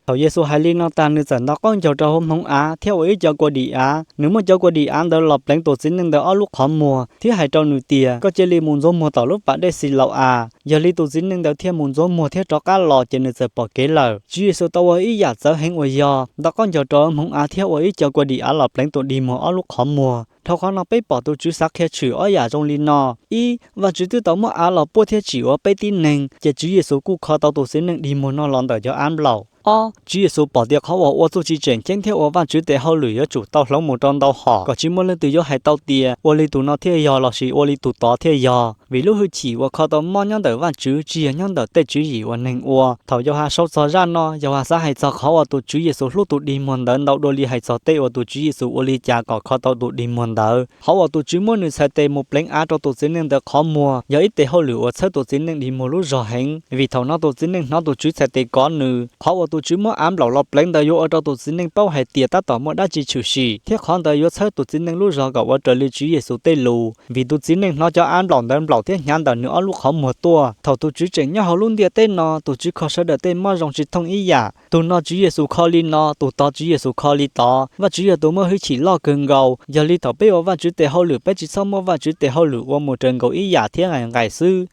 Thaum Yexus hais li no tas, nws txawm nto qaub ncaug rau hauv hmoov av thiab ua ib co kua dim av. Nws muab cov kua dim av ntawd los pleev tus txiv neej ntawd ob lub qhov muag thiab hais rau nws tias, Koj cia li mus ntxuav muag tom lub pas dej Xilaus-as. Yog li tus txiv neej ntawd thiaj mus ntxuav muag thiab rov qab los, ces nws txawm pom kev lawm. Tswv Yexus tau ua ib yam txawv heev uas yog nto qaub ncaug rau hauv hmoov av thiab ua ib co kua dim av los pleev tus dig muag ob lub qhov muag. Dhau qhov no peb pom tus Tswv xav qhia tshwm ob yam zoo li no: Ib, Vajtswv twb tau muab av los puab thiab tsim ua peb tib neeg, ces Tswv Yexus kuj kho tau tus txiv neej dig muag no los ntawm cov av nplaum. Ob, Tswv Yexus pom tias qhov uas ua txuj ci tseem ceeb thiab ua Vajtswv tes hauj lwm yuav tsum tau hloov mus rau ntau hom kom tsis muaj leej twg yuav hais tau tias ua li tus no thiaj yog lossis ua li tus tod thiaj yog, vim lub hwj chim uas kho tau mob nyob ntawm Vajtswv, tsis yog nyob ntawm tej tswv yim uas neeg ua. Thaum Yauhas sau txog zaj no, Yauhas xav hais txog qhov uas tus Tswv Yexus hlub tus dig muag ntawd ntau dua li hais txog tej uas tus Tswv Yexus ua li cas kom kho tau tus dig muag ntawd. Qhov uas tus Tswv muab nws txhais tes mus pleev av rau tus txiv neej ntawd qhov muag yog ib tes hauj lwm uas txhawb tus txiv neej dig muag lub zog heev, vim thaum no tus txiv neej hnov tus Tswv txhais tes kov nws. Qhov uas tus Tswv muab av nplaum los pleev ntawd yuav ua rau tus txiv neej paub hais tias tab tom muaj dab tsi tshwm sim, thiab qhov ntawd yuav txhawb tus txiv neej lub zog kom ua raws li Tswv Yexus tej lus, vim tus txiv neej hnov cov av nplaum ntawd nplaum thiab hnyav ntawm nws ob lub qhov muag tuaj. Thaum tus Tswv tseem nyob hauv lub ntiaj teb no, tus Tswv kho sawv daws tej mob zoo tsis thooj ib yam. Tus no Tswv Yexus kho li no, tus tod Tswv Yexus kho li tod. Vajtswv yog tus muaj hwj chim loj kawg nkaus, yog li thaum peb ua Vajtswv tes hauj lwm peb tsis txhob muab Vajtswv tes hauj lwm ua mus raws nkaus ib yam thiab nqaim nqaim xwb.